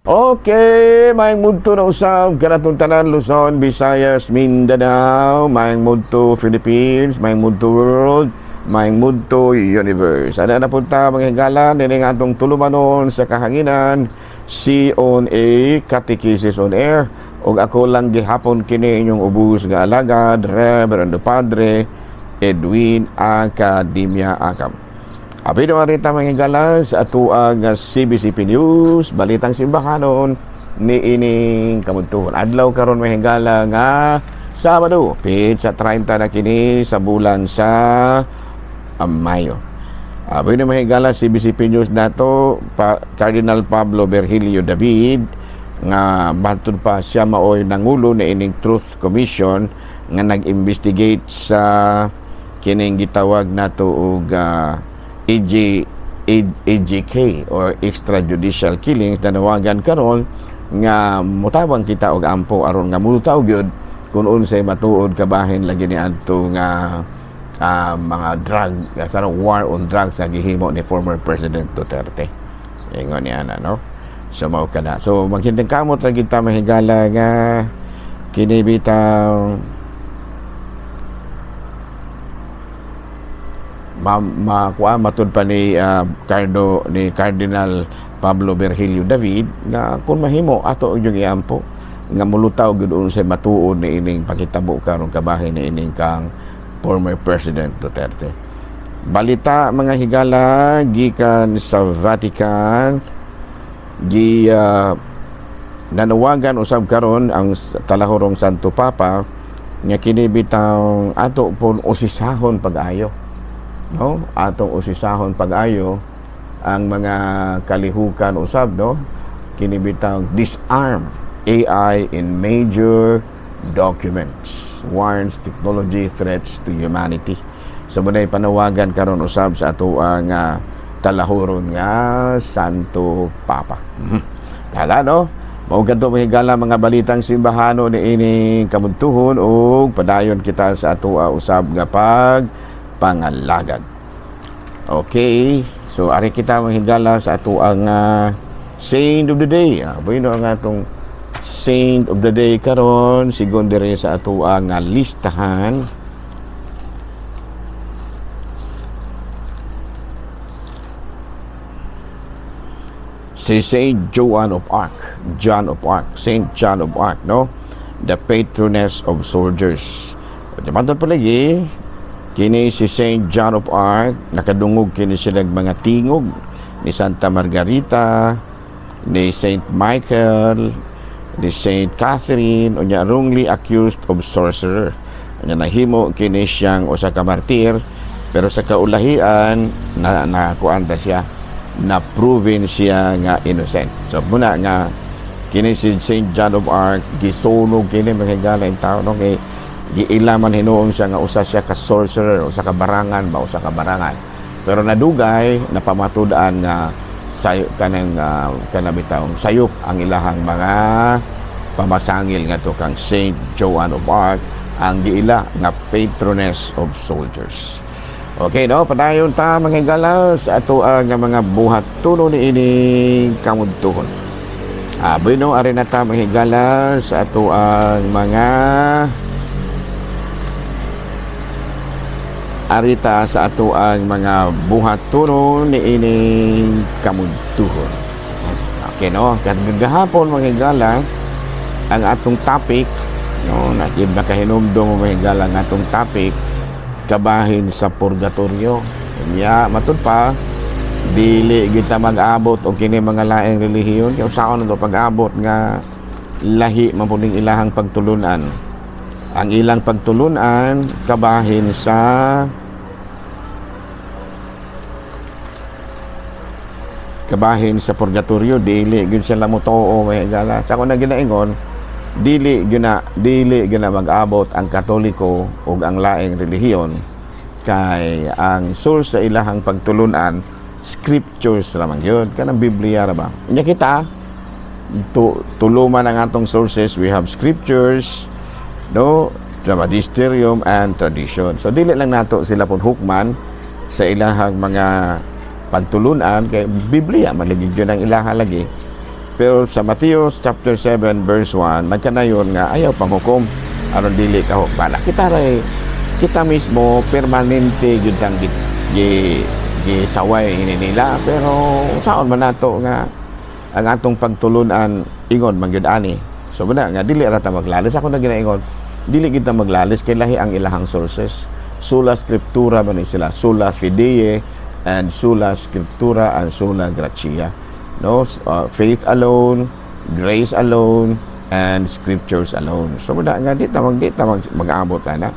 Okay, maayong mudto na usab kanatong tanan, Luzon, Visayas, Mindanao, maayong mudto Philippines, maayong mudto world, maayong mudto universe. Ana na punta, mga higala, nining atong tulumanon sa kahanginan, C on A, Catechesis on Air, ug ako lang gihapon kini inyong ubos nga alagad, Reverendo Padre Edwin Academia Acam. Abi naman rita, mga higala, sa atuang CBCP News, Balitang Simbahanon, ni ining kamudtuhon. Adlaw karon, mga higala, nga Sabado, petsa 30 na kini sa bulan sa Mayo. Abi na, mga higala, CBCP News nato pa, Cardinal Pablo Virgilio David nga batud pa siya maoy nangulo na ining Truth Commission nga nag-investigate sa kining gitawag nato og AJ, AJK or extrajudicial killings, nanawagan karon nga mutabang kita og ampo aron nga mulutaw gyud kung unsay matuod kabahin lagi ni adto nga mga drug sa war on drugs nga gihimo ni former President Duterte. Ingon niya na, no? So mao kana. So maghindang kamot ra kita, mahigala, nga kini bitaw ma makuha matud pa ni Cardo ni Cardinal Pablo Virgilio David nga kung mahimo ato yung iampo nga mulutaw gyud unsay matuod ni ining pakitabo karon kabahin ni ining kang former President Duterte. Balita, mga higala, gikan sa Vatican, gi nanawagan usab karon ang talahurong Santo Papa nga kini bitaw ato pon usisahon pag-ayo, no, atong usisahon pag-ayo ang mga kalihukan usab, no, kini bitaw "Disarm AI in major documents," warns technology threats to humanity. So muna'y panawagan karon usab sa ato ang talahuron nga Santo Papa. Hala, no? Mao kadto, mga higala, mga balitang simbahano ni ining kamudtuhon ug padayon kita sa ato usab nga pag pangalagad. Okay, so ari kita, mga higala, sa ato ang saint of the day. Bueno, ang atong saint of the day karon sigon diri sa ato ang listahan, si Saint Joan of Arc, John of Arc, Saint John of Arc, no? The patroness of soldiers. Matod palagi, kini si Saint John of Arc, nakadungog kini sila mga tingog ni Santa Margarita, ni Saint Michael, ni Saint Catherine, unya wrongly accused of sorcerer. Unya nahimo kini siyang usa ka martir, pero sa kaulahian na nakuan ba siya, na proven siya nga innocent. So muna nga kini si Saint John of Arc gisunog kini, mga higala, tao, no, kay giilaman hinuon siya nga usa siya ka sorcerer, usa ka barangan ba, usa ka barangan. Pero nadugay napamatud-an nga sayo kanang kanang sayop ang ilahang mga pamasangil ngadto kang Saint Joan of Arc, ang giila nga patroness of soldiers. Okay, no? Padayon ta, mga higala, sa ato ang mga buhat tuno ni ining kamudtuhon. Bueno, ari na ta, mga higala, sa ato ang mga arita sa ato ang mga buhat tuno ni ining kamudtuhon. Okay, no? Kagahapon, mga higala, ang atong topic, no, nakib nakahinumdum mo, mga higala, ang atong topic kabahin sa purgatorio. Nya matud pa dili kita mag-abot og kini mga laing relihiyon kay usaon na pag-abot nga lahi man pud ning ilahang pagtulunan. Ang ilang pagtulunan kabahin sa purgatorio, dili gyud sila motoo, may higala. Sa ako na ginaingon, dili gyud na mag-abot ang Katoliko ug ang laing relihiyon kay ang source sa ilahang pagtulunan scriptures ra man gyud, kanang Biblia ra ba. Nya kita tuluman ang atong sources, we have scriptures, no, the magisterium and tradition. So dili lang nato sila pun hukman sa ilahang mga pagtulunan kay Biblia man lagi gyud ang ilaha lagi. Pero sa Matthew chapter 7 verse 1, nagkanayon nga ayaw panghukom aron dili ka hukbana. Kita ray kita mismo permanente gyud ang gi, gi, gisaway ini nila, pero saon man nato nga ang atong pagtulunan ingon man gyud ani. So muna nga dili ra ta maglalis. Ako na ginaingon, dili kita maglalis kay lahi ang ilahang sources. Sola Scriptura man ni sila, sola fide and sola scriptura and sola gratia. No, faith alone, grace alone and scriptures alone. So muna nga di ta mag-abot ana.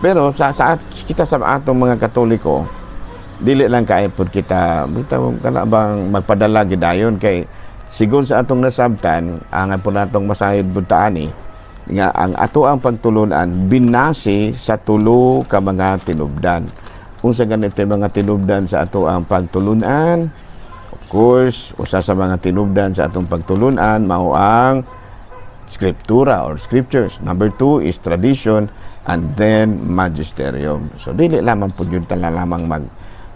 Pero sa kita, sa atong mga Katoliko, dili lang kay pud kita bitaw kana bang magpadala gidayon, kay sigon sa atong nasabtan, ang po natong masayod butaan ni nga ang ato ang pagtulunan binase sa tulo ka mga tinubdan. Unsa ganito yung mga tinubdan sa ato ang pagtulunan? Of course, usa sa mga tinubdan sa atong pagtulunan mao ang scriptura or scriptures. Number two is tradition and then magisterium. So dili lamang pud yun tala lamang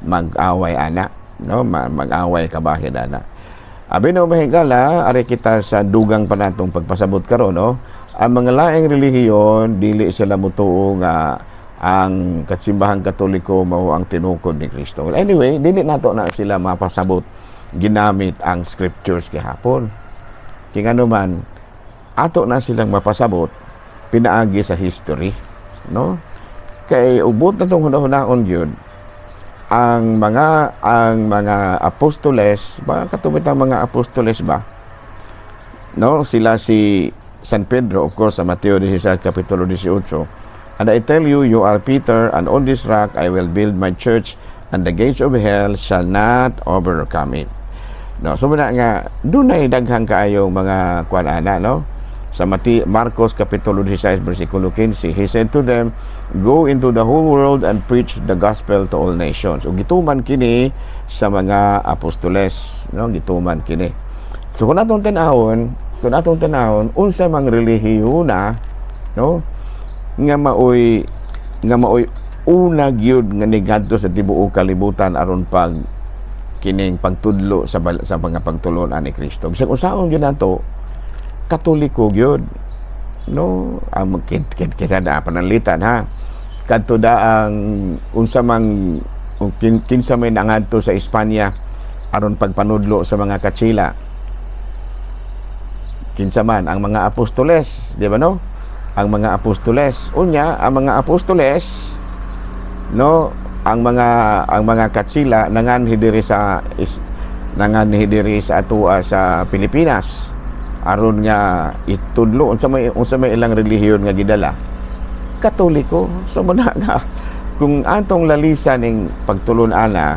mag-away ana, no? Mag-away kabahid ana. Abi no, mahigala, ari kita sa dugang pa natong pagpasabot karon, no? Ang mga laing relihiyon, dili sila mutuo nga ang Simbahang Katoliko mao ang tinukod ni Kristo. Well, anyway, dili nato na sila mapasabot ginamit ang scriptures gihapon. Kaya ngano man, ato na silang mapasabot pinaagi sa history, no? Kay ubot na tong hunahunahon gyud ang mga apostoles ba, katubit ang mga apostoles ba, no? Sila si San Pedro, of course, sa Mateo 16 kapitulo 18, "And I tell you, you are Peter, and on this rock I will build my church, and the gates of hell shall not overcome it," no? So muna nga dunay daghang kaayong mga kuan ana, no? Sa Marcos kapitulo 16 bersikulo 15, he said to them, "Go into the whole world and preach the gospel to all nations." Ug gituman kini sa mga apostoles, no? Gituman kini. So kung atong tan-awon unsa mang relihiyona, no, nga maoy una gyud nga nigadto sa tibuok kalibutan aron pag kining pagtudlo sa mga pagtulon ni Kristo? Bisag unsaon gyud nato, Katoliko gyud, no? Ang kita na pananglitan ha, kadto da ang unsa mang kinsa may nangadto sa Espanya aron pagpanudlo sa mga Katsila? Kinsa man? Ang mga apostoles, di ba, no? Ang mga apostoles. Unya ang mga apostoles, no, ang mga Katsila nanganhi diri sa atoa sa Pilipinas aron nga itudlo. Unsa may ilang relihiyon nga gidala? Katoliko. So muna nga kung atong lalisan ning pagtulon ana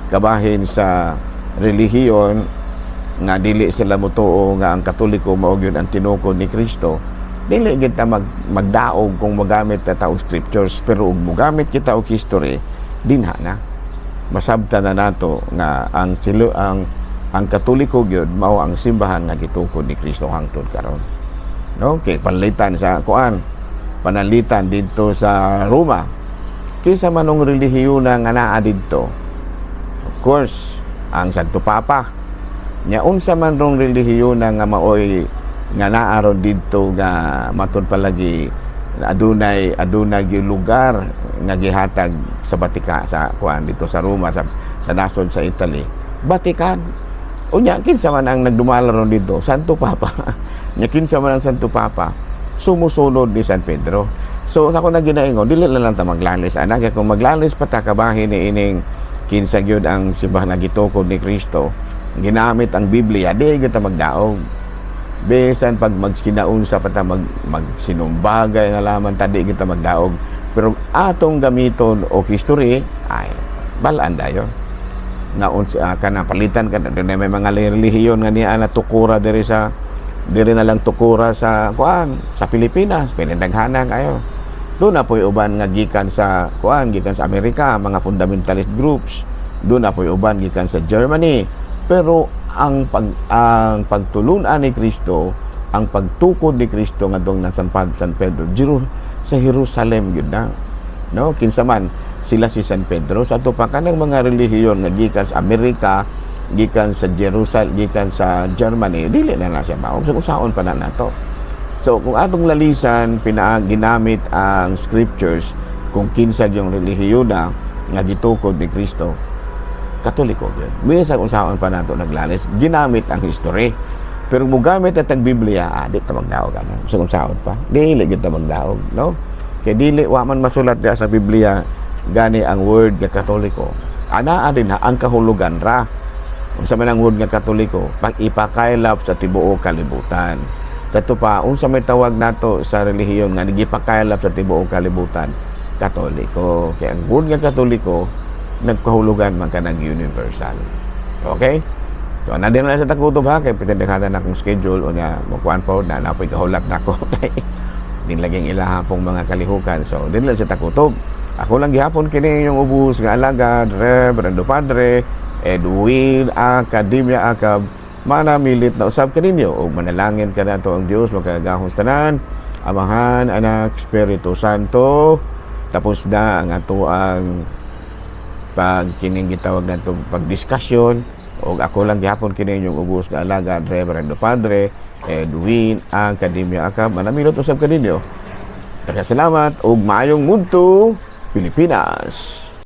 kabahin sa relihiyon nga dili sila motuo nga ang Katoliko mao gyud ang tinukod ni Kristo, dili gyud ta magdaog kung mogamit ta og scriptures. Pero ug mogamit kita og history, dinha na masabtan na nato nga ang silo ang Katoliko gyud mao ang simbahan nga gitukod ni Kristo hangtod karon, no? Kay panalitan sa kuan, panalitan didto sa Roma, kinsa man ang relihiyon nga naa didto? Of course, ang Santo Papa. Nya unsa man rong relihiyon nga maoy nga naa ron didto nga matud palagi adunay gyud lugar nga gihatag sa Batika sa kuan dito sa Roma, sa nasod sa Italy? Vatican. Unya kinsa man ang nagdumala ron didto? Santo Papa. Nya kinsa man ang Santo Papa? Sumusunod ni San Pedro. So sa ako na ginaingon, dili na lang ta maglalis ana, kay kung maglalis pa ta kabahin ni ining kinsa gyud ang simbahan nga gitukod ni Kristo ginamit ang Biblia, di gyud ta magdaog. Bisan pag magkinaunsa pa ta, magsinumbagay nga laman ta, di kita magdaog. Pero atong gamiton og history, ay balaan dayon nga unsa kana palitan ka na may mga relihiyon nga niya na tukura diri sa diri na lang, tukura sa kuan sa Pilipinas, pinadaghanan kayo. Doon na po'y uban nga gikan sa kuan, gikan sa Amerika, mga fundamentalist groups. Doon na po'y uban gikan sa Germany. Pero ang pagtulunan ni Kristo, ang pagtukod ni Kristo ngadtong na San Pedro sa Jerusalem gyud na, no? Kinsa man sila? Si San Pedro. Sa ato pa kanang mga relihiyon nga gikan sa Amerika, gikan sa Jerusalem, gikan sa Germany, dili na na siya mao. So unsaon pa na nato? So kung atong lalisan, ginamit ang scriptures kung kinsa yung relihiyon na nga gitukod ni Kristo, Katoliko gyud. Bisan unsaon pa nato naglalis, ginamit ang history. Pero mugamit at ang Biblia, di ta magdaog ano. So unsaon pa? Dili gyud ta magdaog, no? Kay dili, wa man masulat diya sa Biblia gani ang word nga Katoliko. Anaa din ha ang kahulugan ra. Unsa man ang word nga Katoliko? Pag ipakaylap sa tibuok kalibutan. Kato pa, unsa may tawag nato sa relihiyon nga gipakaylap sa tibuok kalibutan? Katoliko. Kaya ang word nga Katoliko nagkahulugan man kanang universal. Okay? So, ana din lang sa takutob ha, kay pitindaghanan akong schedule, o nga, mukuan po, na napoy kahulat na ako, kay din laging ilaha pong mga kalihukan. So, din lang sa takutob. Ako lang gihapon kini yung ubos nga alagad, Reverendo Padre Edwin Academia Acab, manamilit na usab kaninyo ug manalangin kanato ang Dios makagagahom tanan, Amahan, Anak, Espiritu Santo. Tapos na ang ato ang pag kining gitawag nato pagdiskusyon, ug ako lang gihapon kini inyong ubos nga alagad, Reverendo Padre Edwin Academia Acab, manamilot usab kaninyo. Daghang salamat ug maayong mudto, Pilipinas.